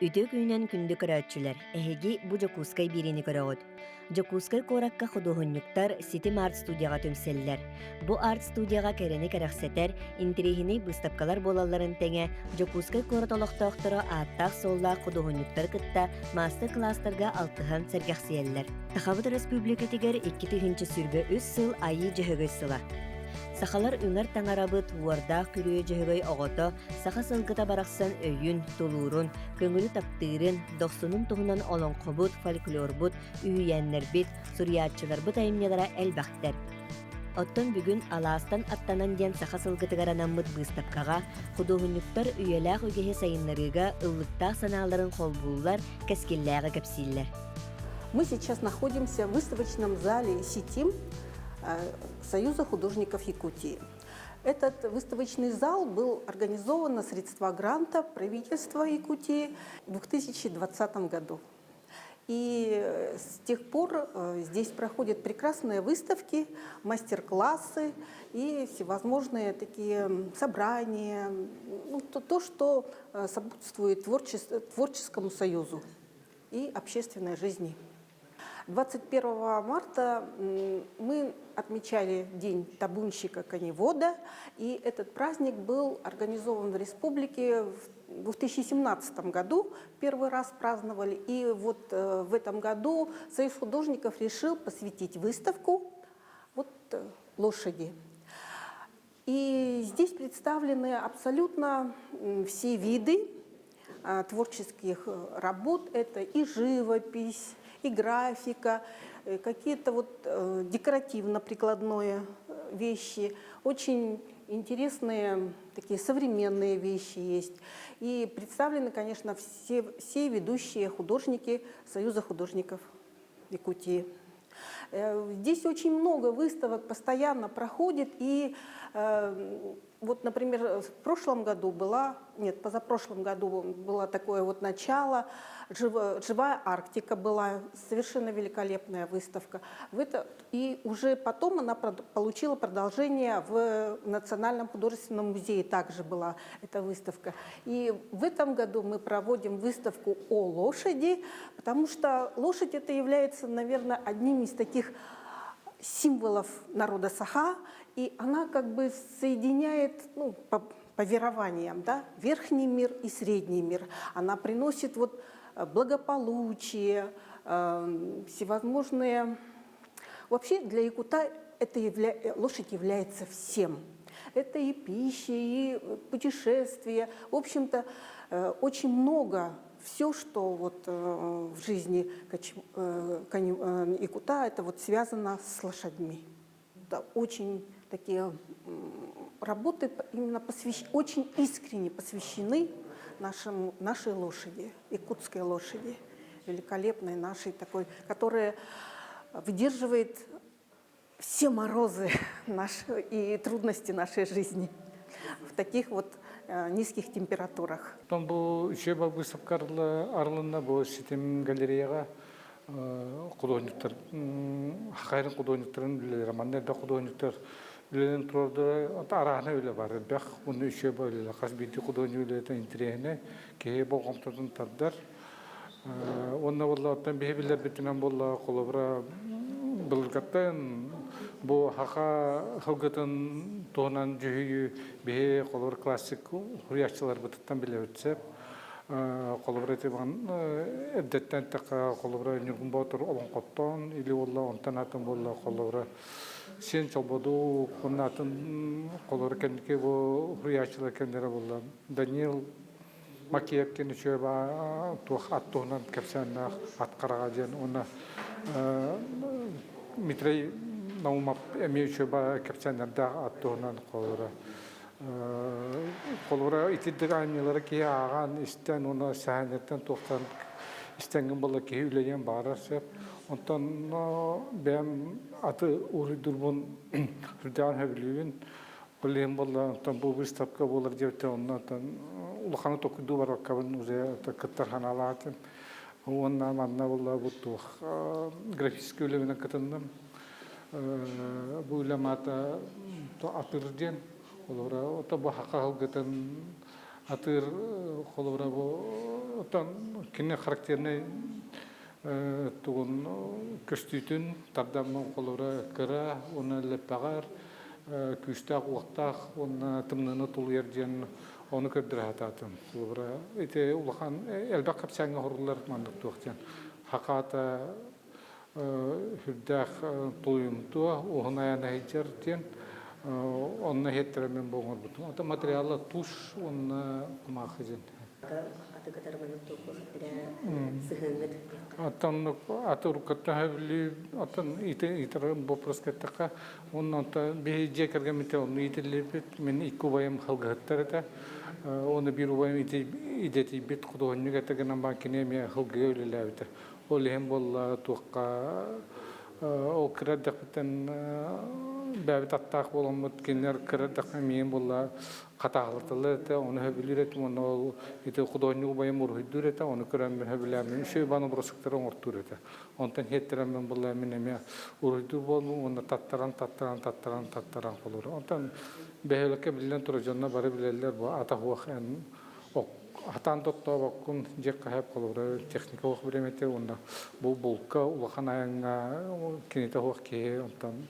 Үтүө күнүнэн күндү көрөөччүлэр! Эһиги бу Дьокуускай биэриини көрөҕүт. Дьокуускай куоракка худуоһунньуктар Ситим арт-студияҕа түмсэллэр. Бу арт-студияҕа кэрэни кэрэхсэтэр, интэриэһинэй быыстапкалар буолалларын тэҥэ, Дьокуускай куорат олохтоохторо ааттаах-суоллаах худуоһунньуктары кытта маастар-кылаастарга алтыһан сэргэхсийэллэр. Сахабыт Өрөспүүбүлүкэтигэр 2023 сыл Айыы Дьөһөгөй сыла. Сахалар үҥэр таҥарабыт уордаах күрүө дьөһөгөй оҕото саха сылгыта барахсан өйүн, тулуурун, көҥүлү таптыырын, дохсунун туһунан олоҥхобут, фольклорбут, үһүйээннэрбит, суруйааччыларбыт айымньылара элбэхтэр. Оттон бүгүн Алаастан аттанан диэн саха сылгытыгар анаммыт быыстапкаҕа худуоһунньуктар үйэлээх үгэһи сайыннарыыга ыллыктаах санааларын холбууллар, кэскиллээҕи кэпсииллэр. Мы сейчас находимся в выставочном зале «Ситим» Союза художников Якутии. Этот выставочный зал был организован на средства гранта правительства Якутии в 2020 году. И с тех пор здесь проходят прекрасные выставки, мастер-классы и всевозможные такие собрания, ну, то, что сопутствует творческому союзу и общественной жизни. 21 марта мы отмечали День табунщика-коневода, и этот праздник был организован в республике в 2017 году, первый раз праздновали, и вот в этом году Союз художников решил посвятить выставку вот лошади. И здесь представлены абсолютно все виды творческих работ. Это и живопись, и графика, какие-то вот декоративно-прикладные вещи. Очень интересные такие современные вещи есть. И представлены, конечно, все ведущие художники Союза художников Якутии. Здесь очень много выставок постоянно проходит, и вот, например, в прошлом году была, нет, позапрошлом году было такое вот начало, «Живая Арктика» была, совершенно великолепная выставка. И уже потом она получила продолжение в Национальном художественном музее, также была эта выставка. И в этом году мы проводим выставку о лошади, потому что лошадь это является, наверное, одним из таких символов народа Саха, и она как бы соединяет, ну, по верованиям, да, верхний мир и средний мир. Она приносит вот благополучие, всевозможные... Вообще для якута лошадь является всем. Это и пища, и путешествия. В общем-то, очень много все, что вот в жизни якута, это вот связано с лошадьми. Да, очень такие работы именно очень искренне посвящены нашей лошади, якутской лошади, великолепной нашей такой, которая выдерживает все морозы наши и трудности нашей жизни в таких вот низких температурах. Оттон бу үчүгэй быыстапка арылынна бу Ситим галереяҕа художниктар хайрын художниктарын үлэлэрэ манна элбэх художниктар үлэлэн турардара арааһына үлэ бар элбэх уонна үчүгэй үлэлэр хас биирдии художник үлэтэ интэриэһинэй киһи болҕомтотун тардар уонна буолла оттон биһи билэрбитинэн буолла холобура былыргаттан бу саха сылгытын туһунан дьүһүйүү биһи холобур классик суруйааччыларбытыттан билэбит сөп холобура ити эрдэттэн эттэххэ холобура Ньургун Боотур олоҥхоттон или буолла онтон атын буолла холобура Сиэн Чолбодук уонна атын холобура кэнники бу суруйааччылар кэмнэрэ буолла Даниил Макеевкин үчүгэй туох ат туһунан кэпсээннээх ат хараҕа диэн уонна Дмитрий Наумов эмиэ үчүгэй кэпсээннэрдээх ат туһунан холобура холобура итирдик айымньылары киһи ааҕан истэн уонна сэһэннэртэн туохтан истэҥҥин буолла киһи үлэлиэн баҕарар сөп онтон бэйэм аты уруйдуурбун сүрдээҕин сөбүлүүбүн Ол иһин буолла, онтон бу выставка буолар диэбитэ, онно оттон улаханы толкуйдуу барбаккабын уже кыттар санаалаатым. Уонна манна буолла бу туох графическай үлэбинэн кытынным. Бу үлэм аата атыр диэн. Олора ото бу хаха сылгытын Атыыр холобура бу оттон кини характернай тугун көстүүтүн тардаммын холобура кыра уонна лэппэҕэр күүстээх уохтаах уонна тымныыны тулуйар диэн ону көрдөрө сатаатым. Холобура ити улахан элбэх кэпсээҥҥэ оһоруллар маннык туох диэн хакаата сүрдээх тулуйумтуо уһун айан сылдьар диэн онно иһиттэрэ мен бу оҥорбутум. Ата материала тушь уонна кумаахы диэн. Оттон аты уруккаттан сөбүлүү оттон итэр вопрос кеттахха уонна онтон биһи дьиэ кэргэммит онну иитиллибит мин икки убайым халгыһыттар этэ уонна биир убайым идэтийбит худуоһунньук этэ гынан баран кини эмиэ хылгыга үлэлээбитэ. Ол иһин буолла туохха ол кыра эрдэхпиттэн бэйэбит аттаах буоламмыт кинилэр кыра эрдэхпинэ миигин буолла хатааһылаталлар этэ, ону сөбүлүүр этим уонна ол ити худуоһунньук убайым уруһуйдуур этэ, ону көрөммүн сөбүлээммин үчүгэй баҕаны бырасыктары оҥортуур этэ. Онтон иһиттэрэммин буолла мин эмиэ уруһуйдуур буоллум уонна таттаран таттаран таттаран таттаран холуур. Онтон бөһүөлэккэ биллэн турар дьонно бары билэллэр бу ата суох эн хатаан да оттообоккун дьиэ хаһыап холобура техника суох бириэмэтэ уонна бу булка улахан айаҥҥа кинитэ суох киһи онтон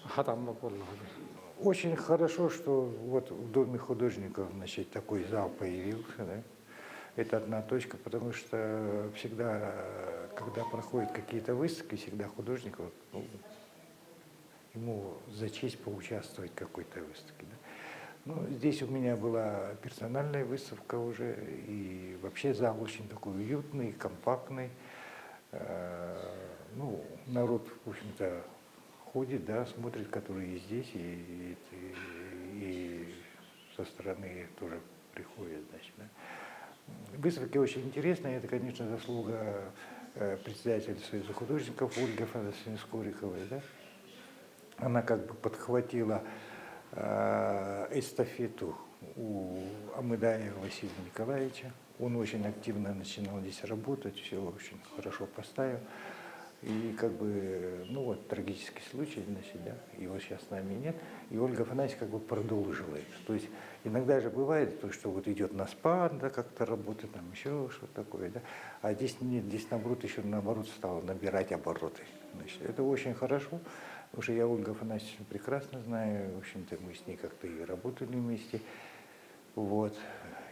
хатаммат буоллаҕа дии. Очень хорошо, что вот в Доме художников, значит, такой зал появился, да? Это одна точка, потому что всегда, когда проходят какие-то выставки, всегда художников, ну, ему за честь поучаствовать в какой-то выставке. Да? Ну, здесь у меня была персональная выставка уже, и вообще зал очень такой уютный, компактный. Ну, народ, в общем-то, ходит, да, смотрит, которые и здесь, и со стороны тоже приходят, значит, да. Выставки очень интересные, это, конечно, заслуга председателя Союза художников Ольги Афанасьевны Скориковой, да. Она как бы подхватила эстафету у Амыдаева Василия Николаевича. Он очень активно начинал здесь работать, все очень хорошо поставил. И как бы, ну вот, трагический случай, значит, да, его сейчас с нами нет. И Ольга Афанасьевна как бы продолжила это. То есть иногда же бывает то, что вот идет на спад, да, как-то работа, там еще что-то такое, да. А здесь нет, здесь наоборот еще наоборот стало набирать обороты. Значит, это очень хорошо, потому что я Ольгу Афанасьевну прекрасно знаю, в общем-то, мы с ней как-то и работали вместе. Вот.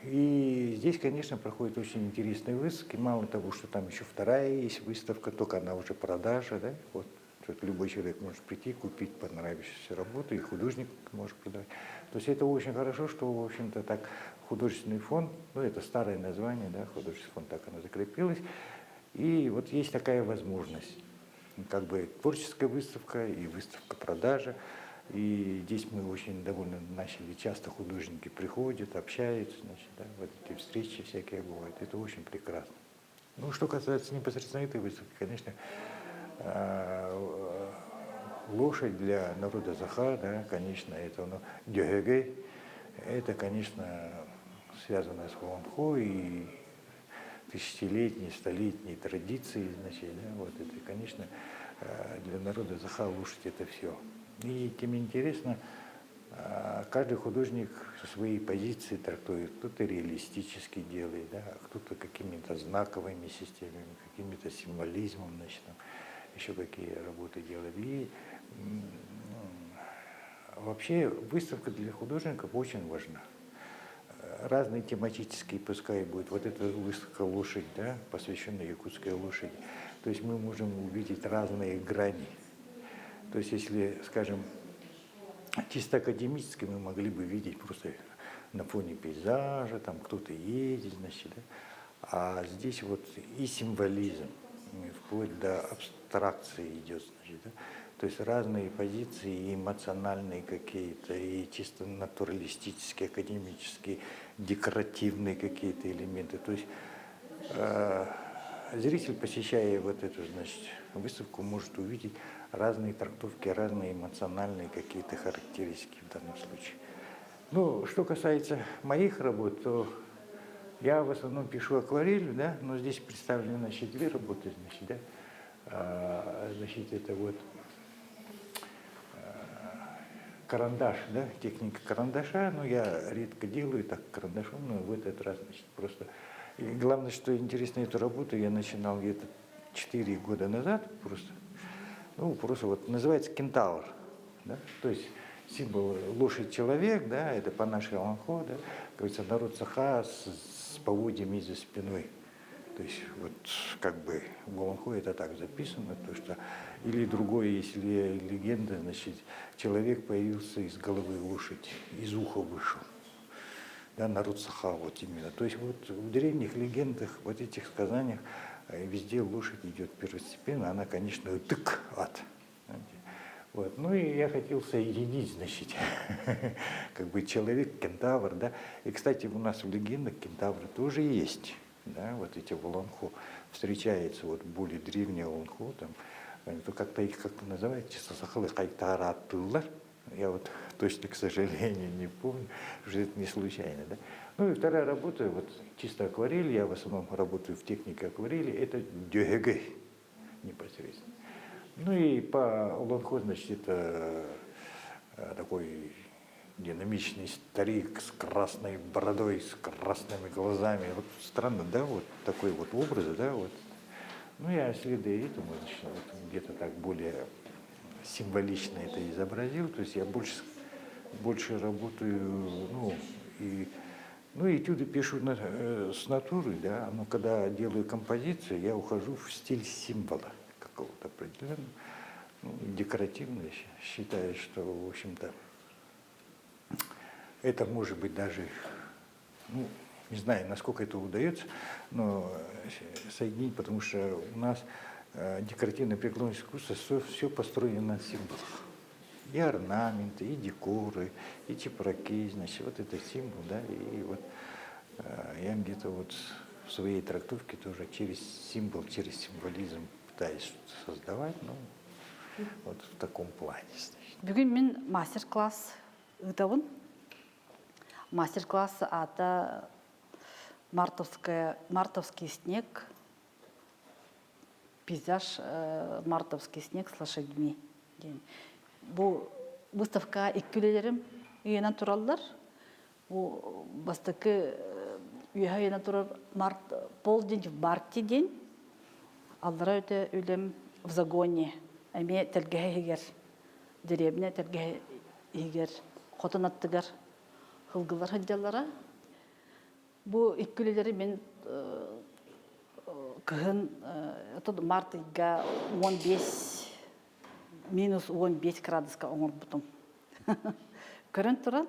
И здесь, конечно, проходят очень интересные выставки. Мало того, что там еще вторая есть выставка, только она уже продажа, да? Вот. Тут любой человек может прийти, купить понравившуюся работу, и художник может продавать. То есть это очень хорошо, что, в общем-то, так художественный фонд, ну, это старое название, да, художественный фонд, так оно закрепилось. И вот есть такая возможность. Как бы творческая выставка и выставка продажи. И здесь мы очень довольно начали, часто художники приходят, общаются, значит, да, вот эти встречи всякие бывают. Это очень прекрасно. Ну, что касается непосредственно этой выставки, конечно, лошадь для народа Саха, да, конечно, это ну, Дьөһөгөй, это, конечно, связано с Олоҥхо и тысячелетней, столетней традиции, значит, да, вот это, конечно, для народа Саха лошадь это все. И тем интересно, каждый художник со своей позиции трактует. Кто-то реалистически делает, да, а кто-то какими-то знаковыми системами, какими-то символизмом, значит, там, еще какие работы делает. И вообще выставка для художников очень важна. Разные тематические, пускай будет. Вот эта выставка «Лошадь», да, посвященная якутской лошади. То есть мы можем увидеть разные грани. То есть если, скажем, чисто академически мы могли бы видеть просто на фоне пейзажа, там кто-то едет, значит, да? А здесь вот и символизм, вплоть до абстракции идет, значит, да? То есть разные позиции, и эмоциональные какие-то, и чисто натуралистические, академические, декоративные какие-то элементы. То есть зритель, посещая вот эту, значит, выставку, может увидеть разные трактовки, разные эмоциональные какие-то характеристики в данном случае. Ну, что касается моих работ, то я в основном пишу акварелью, да, но здесь представлены, значит, две работы, значит, да. Значит, это вот карандаш, да, техника карандаша, ну, я редко делаю так карандашом, но в этот раз, значит, просто... И главное, что интересно, эту работу я начинал где-то 4 года назад просто. Ну, просто вот называется кентавр, да, то есть символ лошадь-человек, да, это по нашей Олонхо, да, как говорится, народ Саха с поводьями за спиной. То есть вот как бы в Олонхо это так записано, то что или другое, если легенда, значит, человек появился из головы лошади, из уха вышел. Да, народ Саха вот именно. То есть вот в древних легендах, вот этих сказаниях везде лошадь идет первостепенно, она, конечно, тык ат. Вот. Ну и я хотел соединить, значит, как бы человек, кентавр, да. И, кстати, у нас в легендах кентавры тоже есть, да, вот эти в Олонхо встречаются, вот более древние Олонхо, там, то как-то их как-то называют, чисто сахалы кайтаратылар. Я вот точно, к сожалению, не помню, что это не случайно, да. Ну и вторая работа, вот чисто акварель, я в основном работаю в технике акварели, это дёгэгэй непосредственно. Ну и по Олонхо, значит, это такой динамичный старик с красной бородой, с красными глазами. Вот странно, да, вот такой вот образ, да, вот. Ну, я следуя этому, значит, вот где-то так более символично это изобразил. То есть я больше, больше работаю, ну, и, ну, этюды пишу с натуры, да, но когда делаю композицию, я ухожу в стиль символа какого-то определенного, ну, декоративно, считаю, что, в общем-то, это может быть даже, ну, не знаю, насколько это удается, но соединить, потому что у нас декоративное прикладное искусство все, все построено на символах. И орнаменты, и декоры, и чепраки, значит, вот это символ, да, и вот я где-то вот в своей трактовке тоже через символ, через символизм пытаюсь что-то создавать, ну, вот в таком плане, значит. Бүгүн мин мастер-класс ыытабын. Мастер-класс аата мартовская, мартовский снег, пейзаж мартовский снег с лошадьми диэн. Бу выставка икки үлэлэрим ыйанан тураллар. Бу бастакы үөһэ ыйанан турар март полдень в марте диэн. Аллара өтө үлэм в загоне. Эмиэ тэлгэһэ иһигэр, деревня тэлгэһэ иһигэр хотон аттыгар сылгылар сылдьаллара. Бу икки үлэлэри мин кыһын март ыйга 15 минус 15 градуска оҥорбутум. Көрөн туран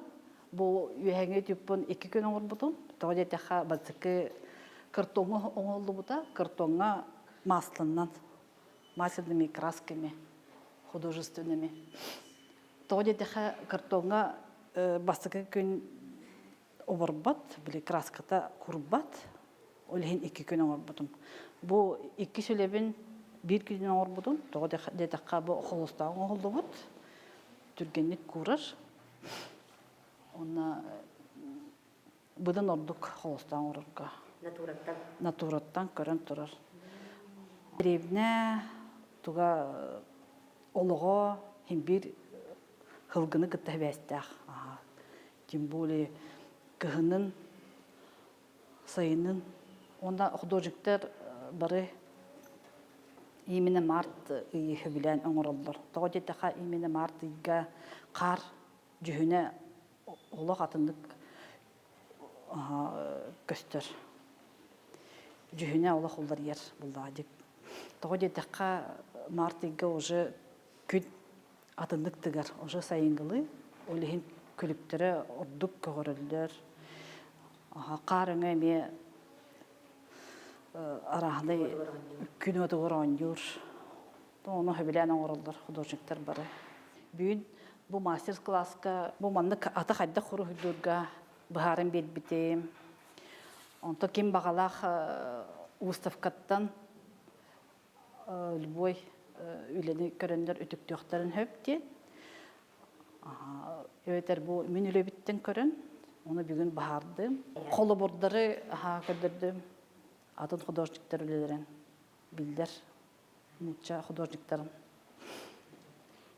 бу үөһэҥҥи түппун икки күн оҥорбутум. Тоҕо диэтэххэ бастакы картоҥҥа оҥоһуллубута. Картоҥҥа масланан, масляными красками, художественными. Тоҕо диэтэххэ картоҥҥа бастакы күн оборбот, били краската курбат. Ол иһин икки күн оҥорбутум. Бу икки сүлэбин биир күн оҥорбутум. Тоҕо диэтэххэ бу холустаах оҥоһуллубут. Түргэнник куурар. Уонна быдан ордук холустаах оҥорорго. Натураттан. Натураттан көрөн турар. Дэриэбинэ туга олоҕо син биир сылгыны кытта сибээстээх. Тем более кыһынын, сайынын. Уонна художниктар бары именно март ыйы сөбүлээн оҥороллор. Тоҕо диэтэххэ именно март ыйга хаар дьүһүнэ олох атыннык көстөр. Дьүһүнэ олох уларыйар буллаҕа. Тоҕо диэтэххэ март ыйга уже күн атыннык тыгар, уже сайыҥҥылыы. Ол иһин күлүктэрэ ордук көҕөрөллөр. Хаар өҥө эмиэ арааһынай күн уотугар оонньуур. Ону сөбүлээн оҥороллор художниктар бары. Бүгүн бу мастер-класска бу маннык аты хайдах уруһуйдуурга быһааран биэрбитим. Онто ким баҕалаах выставкаттан любой үлэни көрөннөр үтүктүөхтэрин сөп диэн. Эбэтэр бу мин үлэбиттэн көрөн, ону бүгүн баһаардым. Холобурдары көрдөрдүм. Атын художниктар үлэлэрин биллэр нуучча художниктарын.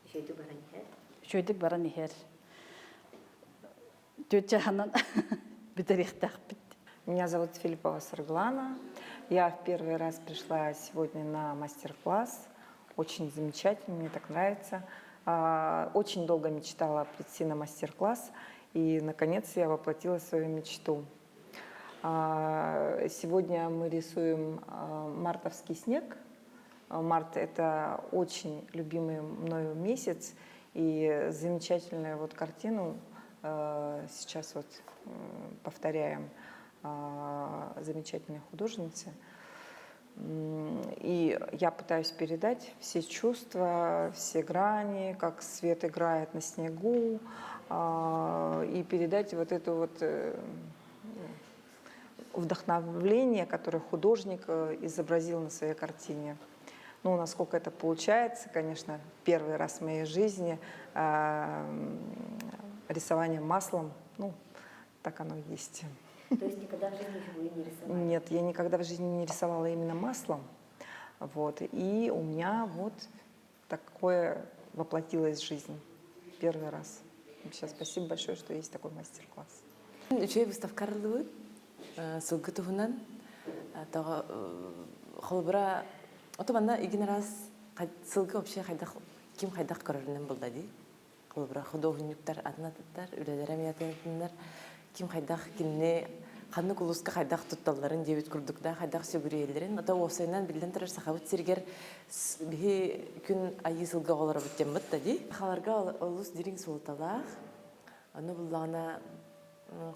Үчүгэйдик баран иһэр. Үчүгэйдик баран иһэр. Түөрт чааһынан бүтэриэхтээхпит. Меня зовут Филиппова Сарглана. Я в первый раз пришла сегодня на мастер-класс. Очень замечательно, мне так нравится. Очень долго мечтала прийти на мастер-класс, и, наконец, я воплотила свою мечту. Сегодня мы рисуем мартовский снег. Март – это очень любимый мною месяц, и замечательную вот картину сейчас вот повторяем замечательной художницы. И я пытаюсь передать все чувства, все грани, как свет играет на снегу, и передать вот это вот вдохновление, которое художник изобразил на своей картине. Ну, насколько это получается, конечно, первый раз в моей жизни рисование маслом, ну, так оно и есть. То есть никогда в жизни вы не рисовали? Нет, я никогда в жизни не рисовала именно маслом. Вот. И у меня вот такое воплотилось в жизнь первый раз. Вообще, спасибо большое, что есть такой мастер-класс. Үчүгэй выставка арыллыбыт. Сылгы туһунан тоҕо холобура ото манна игин раз сылгы вообще хайдах ким хайдах көрөрүнэн булда дии. Холобура худуоһунньуктар атын атыттар, үлэлэрэ эмиэ атын ким хайдах кинини ханнык улууска хайдах тутталларын диэбит курдук да хайдах сүгүрүйэллэрин ото уопсайынан биллэн турар сахабыт сиригэр биһи күн айыы сылга оҕолоробут диэммит да дии. Сахаларга олус дириҥ суолталаах. Аны буллаҕына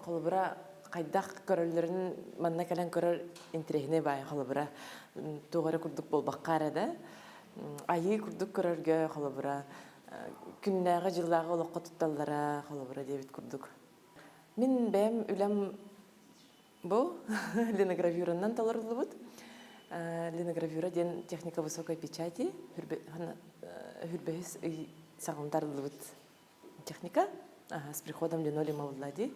холобура хайдах көрөллөрүн манна кэлэн көрөр интэриэһинэй баай холобура туох эрэ курдук буолбакка эрэ да айыы курдук көрөргө холобура күннээҕи дьыллааҕы олоххо тутталлара холобура диэбит курдук. Мин бэйэм үлэм бу линогравюранан толоруллубут. Линогравюра диэн техника высокой печати хүрбэһис ый саҕынтарыллыбыт техника с приходом линолеума булла дии.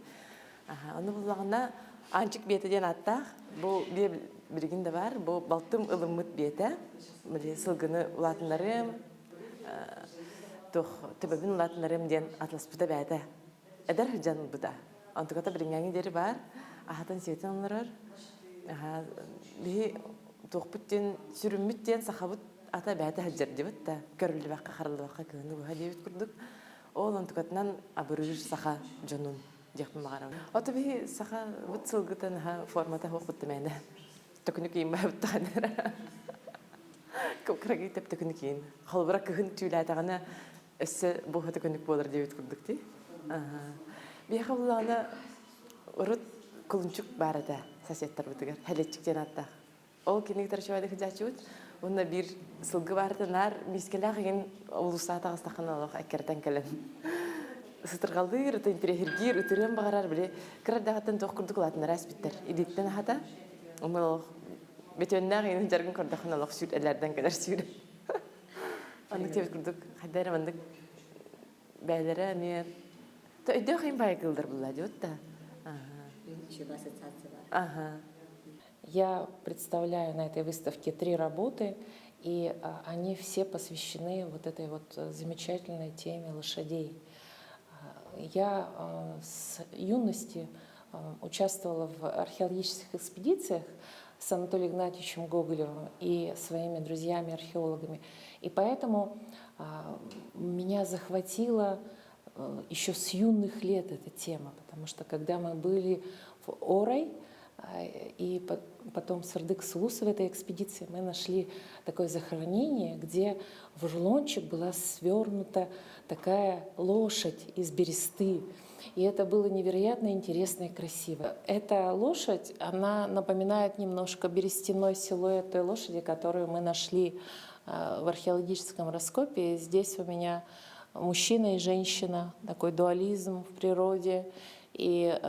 Ону буллаҕына Аанчык биэтэ диэн ааттаах. Бу биэ билигин да баар. Бу балтым ылыммыт биэтэ. Били сылгыны улаатыннарым, туох төбөбүн улаатыннарым диэн атласпыта бээтэ. Эдэр сылдьан ылбыта. Онтуката билиҥҥээҥи диэри баар. Аһатын сиэтин олорор. Биһи туохпут диэн сүрүммүт диэн сахабыт ата бээтэ сылдьар дибит да көрүллүбэххэ хараллыбакка кыһыны быһа диэбит курдук ол онтукатынан абырыыр саха дьонун диэхпин баҕарабын ото биһи саха бут сылгытын аха формата хуохпут мээнэ төкүнү киин баһыбыттаҕына кырагый тэп төкүнү киин холобура кыһын түүлээтэҕинэ өссө буһа төкүнүк буолар диэбит курдук дии биһиэхэ буллаҕына урут кулунчук баар этэ соседтарбытыгар хэлэччик диэн ааттаах Ол кинигэ тарчыбайды сылдьааччыбыт. Уонна биир сылгы баарта наар миискэлээх игин улуустаа таҕыстаххына олох эккирэтэн кэлэн сытырҕалыыр, ытын интириэһиргиир, ытырыан баҕарар, били кыра эрдэҕиттэн туох курдук улаатыннара испиттэр. Илииттэн аһата. Онно олох бөтүөннээх игин дьаргын көрдөххүнэ олох сүүр элээрдэн кэлэр сүүр. Оннук диэбит курдук хайда эрэ маннык бээлэрэ эмиэ өйдөөх им баайы кыылдар булла диэбит да. Ассоциация бар. Ага. Я представляю на этой выставке три работы, и они все посвящены вот этой вот замечательной теме лошадей. Я с юности участвовала в археологических экспедициях с Анатолием Игнатьевичем Гоголевым и своими друзьями-археологами. И поэтому меня захватила еще с юных лет эта тема, потому что когда мы были в Орой, и потом Сырдык Сулус в этой экспедиции мы нашли такое захоронение, где в рулончик была свернута такая лошадь из бересты. И это было невероятно интересно и красиво. Эта лошадь, она напоминает немножко берестяной силуэт той лошади, которую мы нашли в археологическом раскопе. Здесь у меня мужчина и женщина, такой дуализм в природе и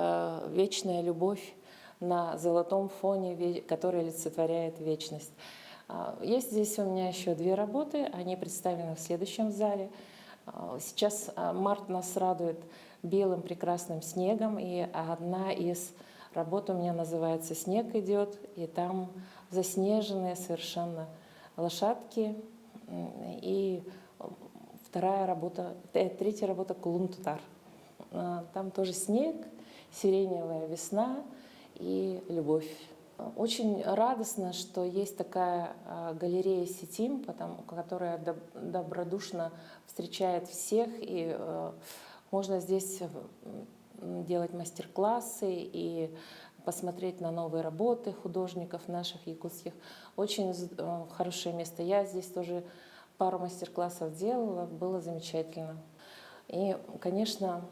вечная любовь на золотом фоне, который олицетворяет вечность. Есть здесь у меня еще две работы, они представлены в следующем зале. Сейчас март нас радует белым прекрасным снегом, и одна из работ у меня называется «Снег идет», и там заснеженные совершенно лошадки, и вторая работа, третья работа «Кулун Тутар». Там тоже снег. Сиреневая весна и любовь. Очень радостно, что есть такая галерея Ситим, потому, которая добродушно встречает всех, и можно здесь делать мастер-классы и посмотреть на новые работы художников наших якутских. Очень хорошее место. Я здесь тоже пару мастер-классов делала, было замечательно. И, конечно,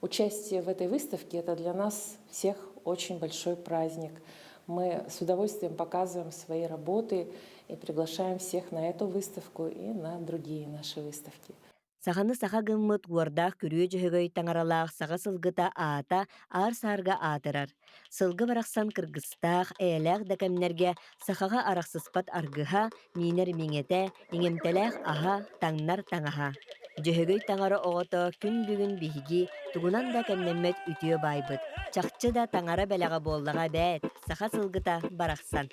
участие в этой выставке – это для нас всех очень большой праздник. Мы с удовольствием показываем свои работы и приглашаем всех на эту выставку и на другие наши выставки. Саханы саха гыммыт уордаах күрүө дьөһөгөй таҥаралаах саха сылгыта аата аар саарга аатырар. Сылгы барахсан кыргыстаах, эйэлээх да кэмнэргэ сахаҕа арахсыспат аргыһа, миинэр миҥэтэ, иҥэмтэлээх аһа, таҥнар таҥаһа. Дьөһөгөй таҥара оҕото күн бүгүн биһиги тугунан да кэмнэммэт үтүө баайбыт. Чахчы да таҥара бэлэҕэ буоллаҕа эбээт, саха сылгыта барахсан.